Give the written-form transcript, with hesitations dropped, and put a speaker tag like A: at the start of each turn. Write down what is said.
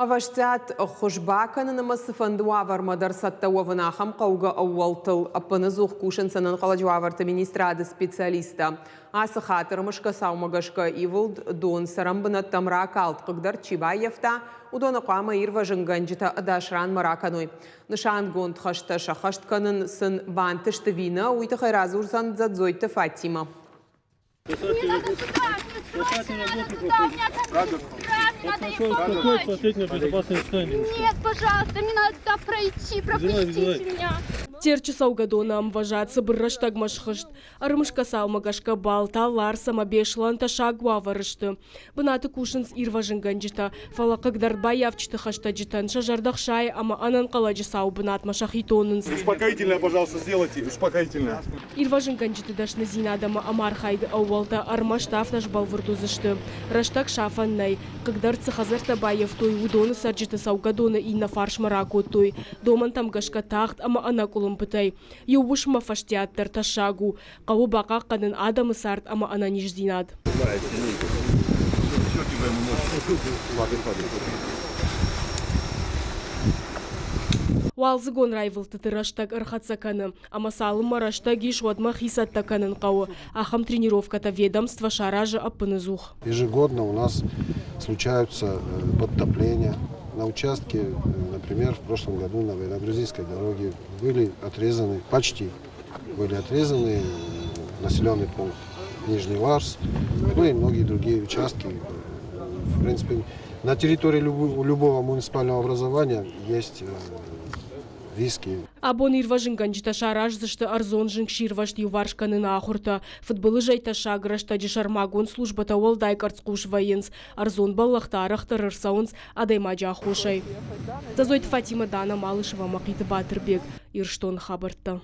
A: Ӕвӕстиат ӕххуыс бакӕнын ӕмӕ цыфӕнды уавӕрмӕ дӕр цӕттӕ уӕвын ахӕм хъӕугӕ ӕууӕлтыл ӕппынӕдзух кусынц ӕнӕнхъӕлӕджы уавӕрты министрады специалисттӕ. Ацы хатт ӕрымысгӕ цаумӕ гӕсгӕ ивылд дон цӕрӕн бынӕттӕм ракалд, хъыгдард чи баййӕфта, уыдоны хъуамӕ ирвӕзынгӕнджытӕ ӕдас ранмӕ ракӕной. Нысангонд хӕстӕ сӕххӕст кӕнын сын бантыст ӕви нӕ, уый тыххӕй радзурдзӕн Дзӕдзойты Фатимӕ.
B: Не надо туда, нет, срочно надо туда, у меня там сестра, мне надо ей помочь. Нет, пожалуйста, мне надо туда пройти, пропустите меня.
C: Терчы цӕугӕдоны ӕмвӕзад цыбыр рӕстӕгмӕ схызт. Ӕрымысгӕ цаумӕ гӕсгӕ Балта, Ларс ӕмӕ Беслӕн тӕссаг уавӕры сты. Бынаты кусынц ирвӕзынгӕнджытӕ, фӕлӕ хъыгдардбаййафджыты хӕстӕджытӕн сӕ зӕрдӕ хсайы ӕмӕ ӕнӕнхъӕлӕджы цауы бынатмӕ сӕхи тонынц.
D: Успокоительное, пожалуйста, сделайте, успокоительное.
C: Ирвӕзынгӕнджыты дӕсныдзинад ӕмӕ ӕмархайды ӕууӕлтӕ ӕрмӕст афтӕ сбӕлвырд уыдзысты. Рӕстӕг сафӕн нӕй. Хъыгдард цы хӕдзӕрттӕ баййӕфтой, уыдоны цӕрджыты цӕугӕдоны иннӕ фарсмӕ ракодтой. Домӕнтӕм гӕсгӕ тагъд ӕмӕ ӕнӕкъуылымпытӕй. Иу уысммӕ фӕстиат дӕр тӕссаг у. Хъӕуы бахъахъхъӕнын адӕмы цард ӕмӕ ӕнӕниздзинад. Уалдзыгон райвылдтыты рӕстӕг ӕрхӕццӕ кӕны, ӕмӕ цалынмӕ рӕстӕг ис, уӕдмӕ хи цӕттӕ кӕнын хъӕуы. Ахӕм тренировкӕтӕ ведомство саразы ӕппыныдзух.
E: Ежегодно у нас случаются подтопления. На участке, например, в прошлом году на Военно-Грузинской дороге были отрезаны, почти были отрезаны населенный пункт Нижний Ларс, ну и многие другие участки. В принципе, на территории любого муниципального образования есть риски.
C: Абон ирвӕзынгӕнджытӕ сараздзысты ӕрдзон зынгсирвӕзт иуварс кӕныны ахуыртӕ. Фыдбылызӕй тӕссаг рӕстӕджы сӕрмагонд службӕтӕ уӕлдай къӕрцхъус вӕййынц. Ӕрдзон бӕллӕхтӕ арӕхдӕр ӕрцӕуынц адӕймаджы аххосӕй. Дзӕзойты Фатимӕ, Дана Малышева, Мӕхъиты Батырбег, Ирыстоны хабӕрттӕ.